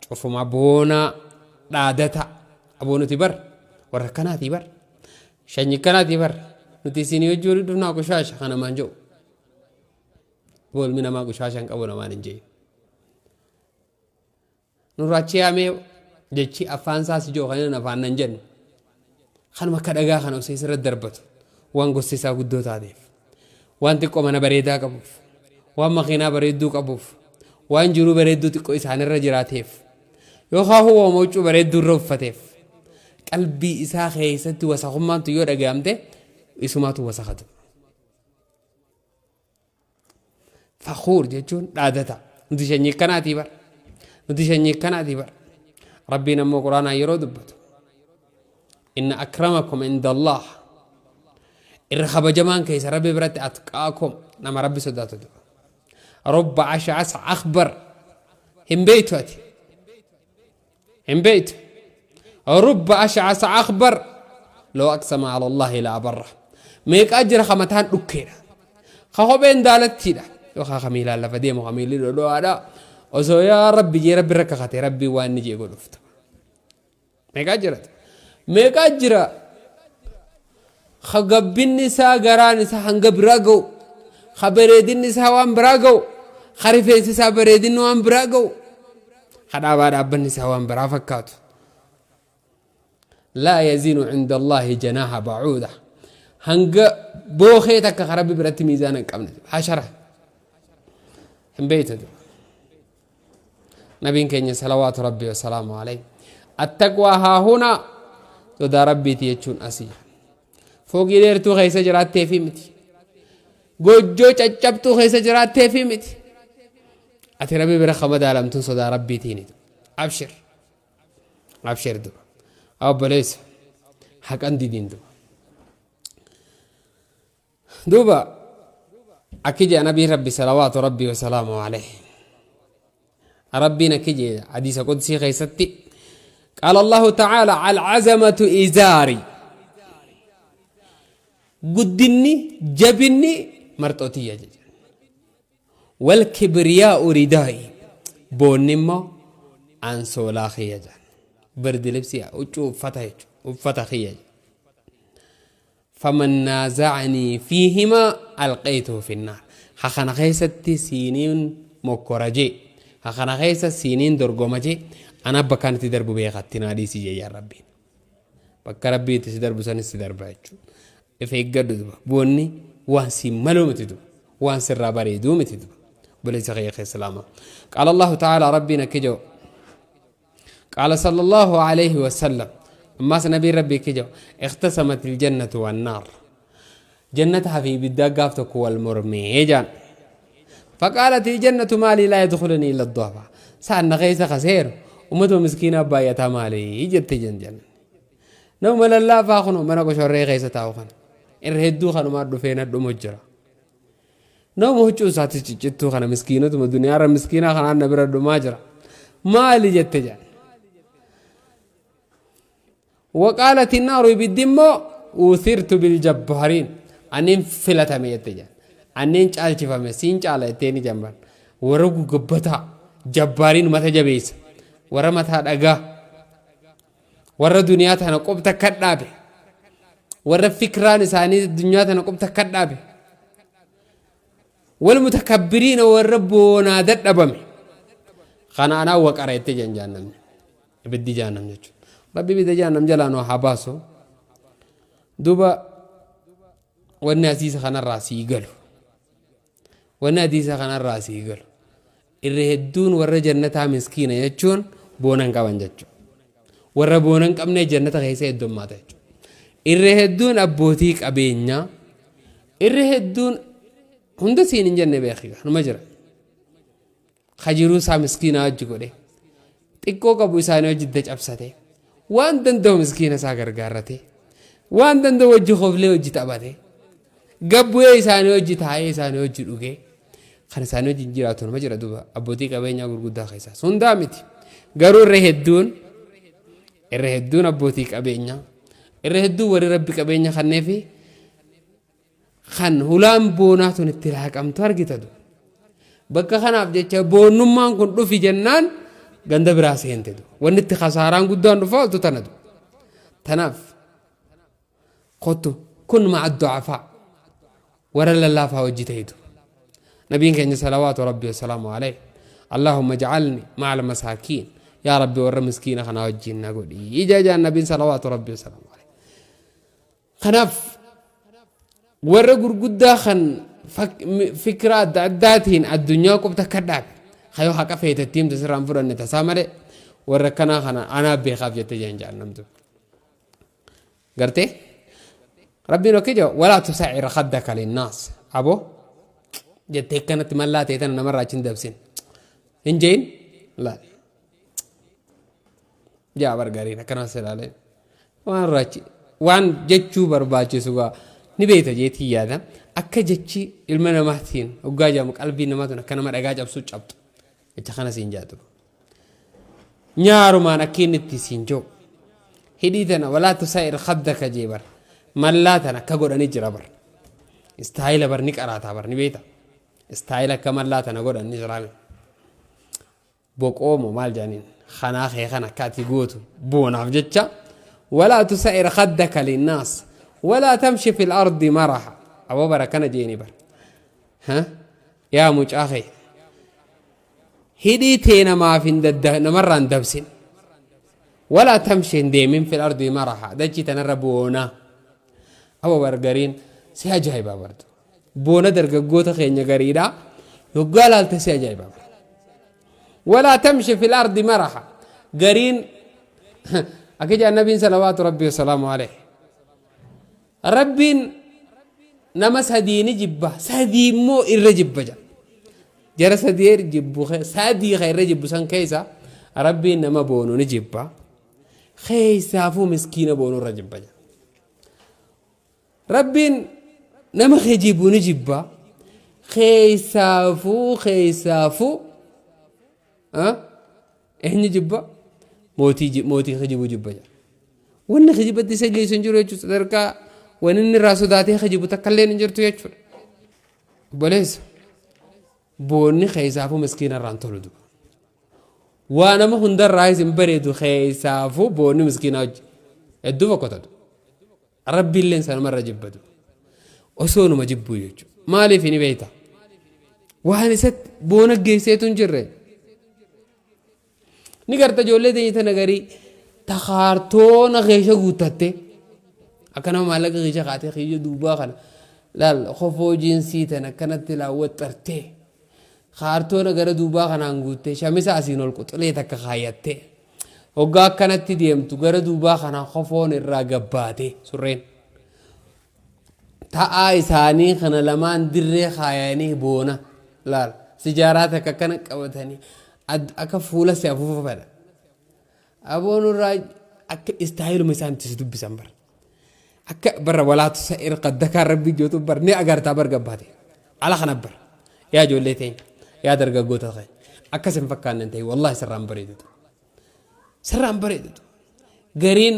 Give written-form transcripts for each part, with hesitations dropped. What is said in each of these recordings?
Cufuma boonaa dhaadata. Aboo nuti bar warra akkanaatii bar. Shanyi akkanaatii bar. Nuti isinii wajji walii dhufnaa qushaasha kana maan jedhu. Aboo ilmi namaa qushaasha hin qabu namaan hin jedhin. Nurraa achi yaamee jechi afaan isaa si jiru kan inni afaan nan jenne. Kanuma akka dhagaa kana osoo isirra darbatu waan gosti isaa guddoo taateef. Waan xiqqoo mana bareedaa qabuuf. Waan makiinaa bareedduu qabuuf. Waan jiruu bareedduu xiqqoo isaanirra jiraateef. Yookaan huwa huccuu bareedduu irra uffateef. Qalbii isaa keessatti wasakummaan tun yoo dhaga'amte isumaatu wasakatu. Fakhuur jechuun dhaadata. Nuti sanyii akkanaatii bar. Nuti sanyii akkanaatii bar. Rabbiin ammoo Quraanaan yeroo dubbatu. Inna akramakum inda Allah. Irra kabajamaan keessa Rabbi biratti atqaakum nama Rabbi sodaatu dura. Rubba ash'as akhbar. Hin beeytu ati. Hin beeytu. Rubba ash'asa akhbar law aqsama ala Allahi la abarra. Meeqaa jira ka mataan dhukkeedha. Ka kopheen daalattiidha. Yookaan ka miilaan lafa deemu ka miilli dhodho'aadha. Osoo yaa Rabbi jee Rabbi irra kakate Rabbi waan inni jee godhuuf ta'a. Meeqaa jira? Meeqaa jira? Ka gabbinni isaa garaan isaa hanga biraa ga'u. Ka bareedinni isaa waan biraa ga'u. Ka rifeensi isaa bareedinni waan biraa ga'u. Ka dhaabaa dhaabbanni isaa waan biraa fakkaatu. Laa yazinu cinda Allaahi janaaha bacuuda. Hanga bookee takka ka Rabbi biratti miizaana hin qabne. Hashara. Hin beeytu. Nabiin keenya salawaatu rabbii wasalaamu alayhi. Attaqwaa haa hunaa sodaa rabbiiti jechuun asii. Fooqii dheertuu keessa jiraatteefi miti. Goojjoo caccabtuu keessa jiraatteefi miti. Ati rabbi bira ka madaalamtuun sodaa rabbiitiini. Abshir. Abshir duba. Obboleessa. Haqan didiin duba. Duuba akki jee nabiin rabbi salawaatu rabbii wasalaamu alayhi. Rabbiin akki jee hadiisa qudsii keessatti qaala Allahu ta'aala alcazamatu izaari guddinni jabinni marxootiyya jedhe. Wal kibriyaa'u ridaa'i boonni immoo ansoolaa kiyya jedhan. Birdi libsii huccuu uffata jechuudha uffata kiyya jedhan. Faman naaza'anii fiihimaa alqaytuhu finnaar. Ka kana keessatti siiniin mokkora jee, ka kana keessa siiniin dorgoma jee, ana bakkaan itti darbu beeka itti naa dhiisi jee yaa Rabbiin. Bakka Rabbii itti si darbu sanis si darba jechuudha. If eeggadhu duba. Boonni waan siin maluu miti duba. Waan sirraa bareeduu miti duba. Obboleessa kiyya kee islaamaa. Qaala Allahu ta'ala Rabbiin akka jedhu. Qaala sallallahu alayhi wa sallam. Ammaas nabiin Rabbii akka jedhu ikhtasamatil jannatu wan naar. Jannataa fi ibiddaa gaaf tokko wal mormee jaan. Faqaalatil jannatu maalii laa yadkhuluni illa du'afa. Sa'an na keessa kaseeru ummatuma miskiinaa baay'ataa maalii jette jan janna. Nama lallaafaa kunoo mana qoshorree keessa taa'u kana. Irra hedduu kanumaa dhufee na dhumu jira. Nama huccuu isaatti ciccittuu kana miskiinotuma duniyaarra miskiinaa kanaan na bira dhumaa jira. Maali jette jedhan. Waqaalati naaru ibiddi immoo uthirtu biljabbaariin aniin filatame jette jedhan. Aniin caalchifame siin caala jettee ni jamban. Warra gugabbataa jabbaariin mata jabeessa. Warra mataa dhagaa. Warra duniyaa tana qobta akka dhaabe. Warra fikraan isaanii duniyaa tana qobta akka dhaabe. Wal mutakabbiriina warra boonaa dadhabame. Kana anaa waqara jettee jan jahannamni. Ibiddi jahannam jechuudha. Rabbi ibidda jahannam jalaa nu haa baasu. Duuba wanni hadiisa kanarraa sii galu. Wanni hadiisa kanarraa sii galu. Irra hedduun warra jannataa miskiina jechuun boona hin qaban jechuudha. Warra boona hin qabnee jannata keessa heddummaata jechuudha. Irra hedduun abbootii qabeenyaa irra hedduun hunda siin hin jenne beeki numa jira. Ka jiruu isaa miskiinaa wajji godhe xiqqoo qabu isaanii wajji cabsate waan danda'u miskiina isaa gargaarrate waan danda'u wajji koflee wajji taphate gabbu'ee isaanii wajji taa'ee isaanii wajji dhugee kan isaanii wajjin jiraatu nama jira duuba abbootii qabeenyaa gurguddaa keessaas hundaa miti garuu irra hedduun abbootii qabeenyaa irra hedduun warri rabbi qabeenya kanneefi kan hulaan boonaa tun itti laaqamtu argita du bakka kanaaf jecha boonnummaan kun dhufi jennaan. Ganda biraa seente du. Wanni itti khasaaraan guddaan dhufaa oltu tana du. Tanaaf kottu kun ma'a du'afaa warra lallaafaa hojii ta'itu. Nabiin keenya salawaatu rabbi wasalaamu alayhi. Allahumma ja'alni ma'al masaakiin. Yaa Rabbi warra miskiina kanaa wajjin na godhi. Ija jaan nabiin salawaatu rabbi wasalaamu alayhi. Kanaaf warra gurguddaa kan fikira adda addaatiin addunyaa qubta akka dhaabe kayoo haqa feetetti himte sirraan fudhanne tasaa malee warra akkanaa kana anaa beekaaf jette jeen jaan namtu. Gartee Rabbiin okkee jira walaa tusaa'ir khaddaka linnaas aboo jettee akkanatti mallaa ta'e tana namarraa achi hin dabsin hin jein laal jaa bargariin akkanas ilaalee waan raachi waan jechuu barbaachisu gaa ni beekta jeetii yaada akka jechi ilma namaatiin hoggaa jedhamu qalbii namaa tun akka nama dhagaa cabsuu cabxu jecha kana siin jaatu nyaarumaan akka inni itti siin jiru hidhii tana walaa tusaa'ir khaddaka jee bar mallaa tana akka godhanii jira bar istaayila bar ni qaraataa bar ni beekta istaayila akka mallaa tana godhan ni jiraame boqoomo maal jedhaniin kanaa kee kana akka ati gootu boonaaf jecha walaa tusaa'ir khaddaka linnaas walaa tamshi fil ardi maraha aboo bara kana jeeni bar yaa mucaa kee hidhii tee namaaf hin dadda namarraa hin dabsin walaa tamshi hin deemin fil ardi maraha dachii tanarra boona aboo bar gariin si ajaa'ibaa bartu boona dargaggoota keenya gariidha yoggaa laalte si ajaa'ibaa bar walaa tamshi fil ardi maraha gariin akka jedhan nabiin salawaatu rabbii wasalaamu alayhi rabbiin nama sadii ni jibba sadii immoo irra jibba jedha jara sadii jibbu sadii ka irra jibbu san keessa rabbiin nama boonu ni jibba keessaafuu miskiina boonu irra jibba jedha rabbiin nama kijibu ni jibba keessaafuu eenyu jibba mootii kijibu jibba jedha wanni kijibatti isa geessu hin jiru jechuudha sadarkaa wanni inni irraa sodaatee kijibu takka illee hin jirtu jechuudha obboleessa boonni keessaafuu miskiina irraan tolu duba waa nama hundarraa isin bareedu keessaafuu boonni miskiina hojii hedduu fokkotatu rabbiilleen sanumarra jibbatu osoo numa jibbuu jechuudha maaliif ni beekta waan isatti boona geesseetu hin jirre ni garta ijoollee teenya tana garii takaartoona keessa guuttatte akka nama maallaqa keessa kaatee kiyya duubaa kana laal kofoo jiinsii tana akkanatti laawwaxxartee kaartoona gara duubaa kanaan guuttee shamisa asiin ol quxulee takka kaayyattee hoggaa akkanatti deemtu gara duubaa kanaan kofoon irraa gabbaate surreen ta'aa isaanii kana lamaan dirree kaayanii boona laal sijaaraa takka akkana qabatanii akka fuula si afuufa fedha aboon irraa akka istaayiluma isaan itti si dubbisan bara akka bara walaa tusa'ir qaddakaan rabbii jootu bar ni agartaa bar gabbaate ala kana bar yaa ijoollee teenya yaa dargaggoota keenya akkas hin fakkaanne ta'e wallahi sirraan bareedutu sirraan bareedutu gariin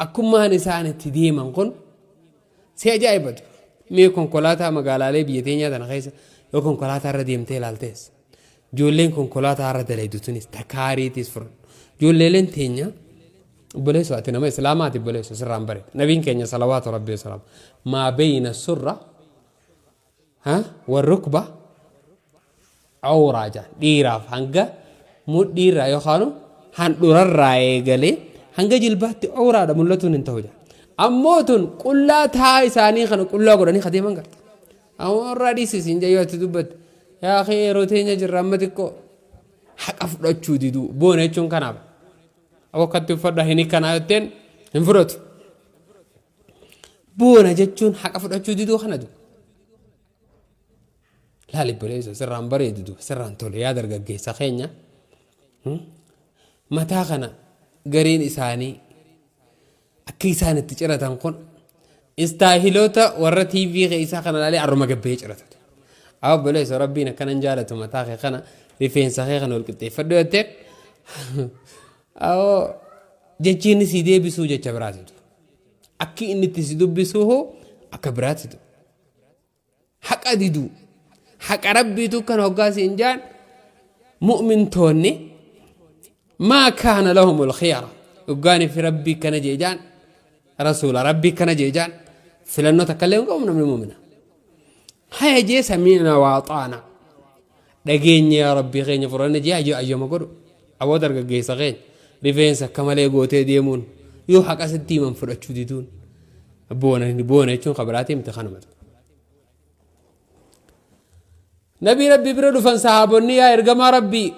akkummaan isaan itti deeman kun si ajaa'ibatu mee konkolaataa magaalaalee biyya teenyaa tana keessa yoo konkolaataa irra deemtee ilaaltees ijoolleen konkolaataa irra dalaydu tunis takaariitis fudhadhu ijoolleeleen teenya obboleesso ati nama islaamaati obboleesso sirraan bareeda nabiin keenya salawaatu rabbi wasalaam maa beeyna surra warrukba awraa jedhan dhiiraaf hanga mudhiirraa yookaan handhurarraa eegalee hanga jilbaatti awraadha mul'atuun hin ta'u jedha. Ammoo tun qullaa taa isaanii kana qullaa godhanii kadeeman garta. Ammoo irraa dhiisis hin jayyoo ati dubbatte. Yaa akhi yeroo teenya jirra amma xiqqoo haqa fudhachuu diduu boona jechuun kanaaf. Akkatti uffadha hin kanaa jetteen hin fudhatu. Boona jechuun haqa fudhachuu diduu kana du. Laali obboleessa sirraan bareedu du sirraan tole yaa dargaggeessa keenya. Mataa kana gariin isaanii akka isaan itti ciratan kun istaahiloota warra TV keessaa kana ilaalee arruma gabbee ciratatu. Haa obboleessa rabbiin akkanan jaalatu mataa kee kana rifeensa kee kana wal qixxeeffadhu jettee awoo jechi inni si deebisuu jecha biraatitu. Akki inni itti si dubbisuu hoo akka biraatitu. Haqa diduu. Haqa rabbiitu kan hoggaa siin jaan Mu'mintoonni maa kaana lahumul khiyara dhuggaanii fi rabbii kana jeejaan rasuula rabbii kana jeejaan filannoo takka illee hin qabu namni mu'mina. Haya jee sami'na waa xaana dhageenya yaa rabbii keenya fudhanne jee ayyama godhu aboo dargaggeessa keenya rifeensa akka malee gootee deemuun yoo haqa sitti himan fudhachuu diduun boona boona jechuun kabiraatii miti kanuma. Nabii Rabbii bira dhufan sahaabonni yaa ergamaa Rabbii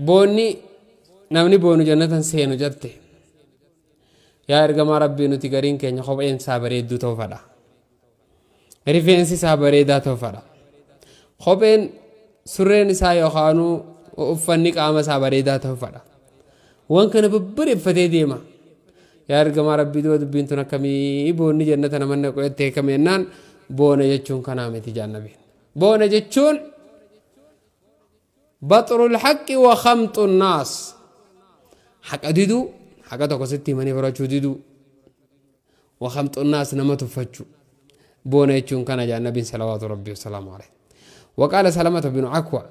boonni namni boonu jannatan seenu jette. Yaa ergamaa Rabbii nuti gariin keenya kopheen isaa bareedduu ta'uu fedha. Rifeensi isaa bareedaa ta'uu fedha. Kopheen surreen isaa yookaanuu uffanni qaama isaa bareedaa ta'uu fedha. Waan kana babbareeffatee deema. Yaa ergamaa Rabbii du'a dubbiin tun akkamii boonni jannata nama naqu jettee akkamii jennaan boona jechuun kanaa miti jaan nabiin. Boona jechuun baxrul haqqi wa khamxun naas. Haqa diduu haqa tokko sitti himanii fudhachuu diduu wa khamxun naas nama tuffachuu. Boona jechuun kana jaan nabiin salawaatu rabbii wasalaamu alayhi. وقال سلمة بن عكوة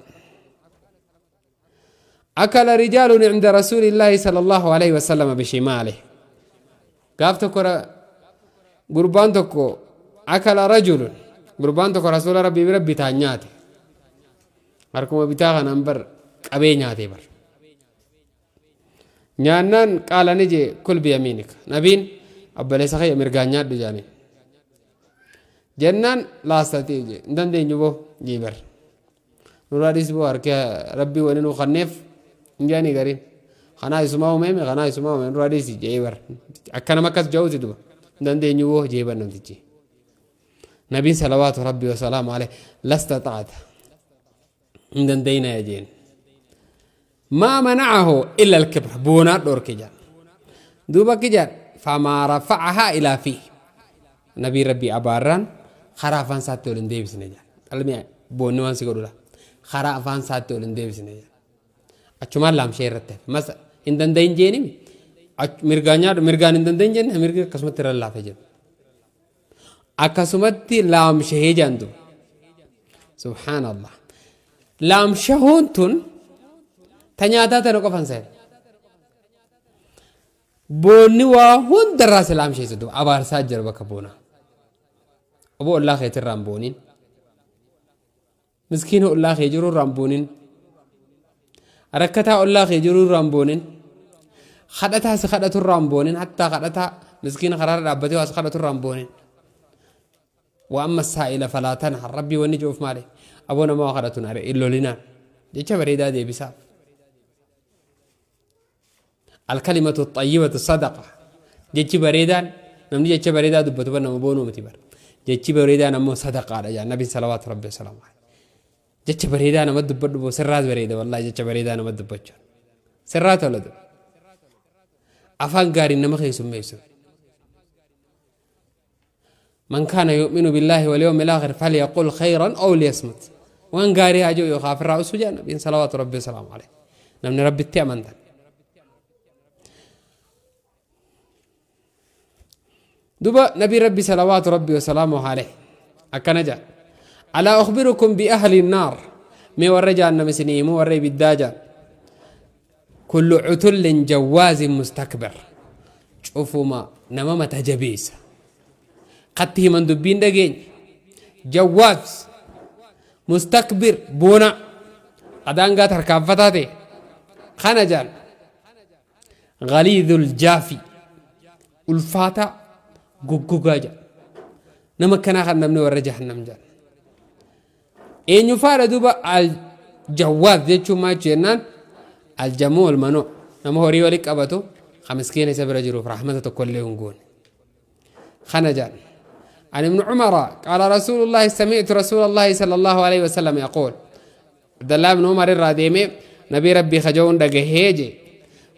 أكل رجال عند رسول الله صلى الله عليه وسلم بشماله قاف تكو قربان تكو أكل رجل قربان تكو رسول ربي بربي تانياتي harkuma bitaa kanaan bar qabee nyaatee bar nyaannaan qaala ni jee kul biyamiinika nabiin obboleessa kiyya mirgaan nyaadhu jaaniin jennaan laastatii jee hin dandeenyu boo jee bar Nurraa dhiisi boo harki rabbii wani nuu kanneef hin jedhanii gariin. Kanaa isumaa uumeemi kanaa isumaa uume nurraa dhiisi jedhee bar. Akka nama akkas jedhuuti duba. Hin dandeenyu boo jedhee bar namtichi. Nabiin salawaatu rabbii wasalaamu alayhi lasta xaata. Hin dandeenye jeen. Maa manacahu illa alkibra boonaa dhorke jedhan. Duuba akki jedhan famaa rafacahaa ilaa fiihi. Nabiin Rabbii abaarraan karaa afaan isaatti ol hin deebisne jedhan. Qalmi boonni waan si godhudha. Karaa afaan isaatti ol hin deebisne jedhan. Achumaan laamshee irratti hafe. Masa hin danda'in jeenimi. Mirgaan nyaadhu mirgaan hin danda'in jenne mirgi akkasumatti irra laafe jedhu. Akkasumatti laamshahee jedhan duuba. Subhaanallah. Laamshahuun tun ta nyaataa tana qofan seen. Boonni waa hundarraa si laamsheessa duuba abaarsaa jira bakka boonaa. Obbo ollaa keetirraa hin booniin. Miskiina ollaa kee jiru irraa hin boonin. Rakkataa ollaa kee jiru irraa hin boonin. Kadhataa si kadhatu irraa hin boonin. Hattaa kadhataa miskiina karaarra dhaabbatee waa si kadhatu irraa hin boonin. Wa amma saa'ila falaa tanhar rabbii wanni jiruuf maali? Aboo nama waa kadhatu hin lolinaan. Jecha bareedaa deebisaaf. Alkalimatu xayyibatu sadaqa. Jechi bareedaan namni jecha bareedaa dubbatu bar nama boonuu miti bar. Jechi bareedaan ammoo sadaqaadha jaa nabiin salawaatu rabbi wasalaamu alayhi. Jecha bareedaa nama dubbadhu boo sirraas bareeda wallaahi jecha bareedaa nama dubbachuun. Sirraa tola duba. Afaan gaariin nama keessummeessu. Man kaana yu'minu billaahi wal yawmil aakhir falyaqul khayran aw liyasmut. Waan gaarii haa jedhu yookaan ofirraa usu jedha nabiin salawaatu rabbi wasalaamu alayhi. Namni rabbitti amantan. Duba nabii rabbi salawaatu rabbi wasalaamu alayhi akkana jedha. Alaa ukhbirukum bi ahli naar. Mee warra jahannam isinii himuu warra ibiddaa jedha. Kullu cutullin jawwaazin mustakbir. Cufuma nama mata jabeessa. Katti himan dubbiin dhageenye. Jawwaaz. Mustakbir boona. Adaangaa tarkaanfataa ta'e. Kana jaan. Galiidhul jaafi. Ulfaataa goggogaa jedha. Nama akkanaa kan namni warra jahannam jedha. Eenyufaadha duuba al-jawwaaz jechuun maal jechuu jennaan al-jamuu al-manuu nama horii wali qabatu ka miskiina isa bira jiruuf rahmata tokko illee hin goone. Kana jedhan. عن ابن عمر قال رسول الله سمعت رسول الله صلى الله عليه وسلم يقول عبد الله بن عمر الراديمي نبي ربي خجون دقهيجي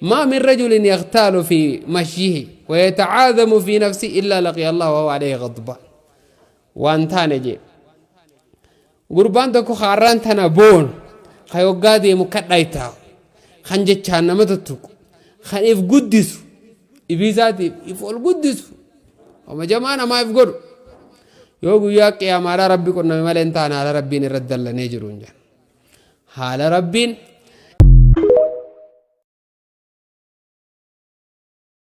ما من رجل يغتال في مشيه ويتعاظم في نفسه إلا لقي الله وهو عليه غضبان waan taane jee gurbaan tokko ka arraan tana boonu ka yoggaa deemu kadhaytaa kan jechaan nama tuttuqu kan if guddisu ifiisaatiif if ol guddisu oma jamaa namaa if godhu yoo guyyaa qiyaamaadhaa rabbi qunname malee hin taane haala rabbiin irra dallanee jiru hin jedhan. Haala Rabbiin.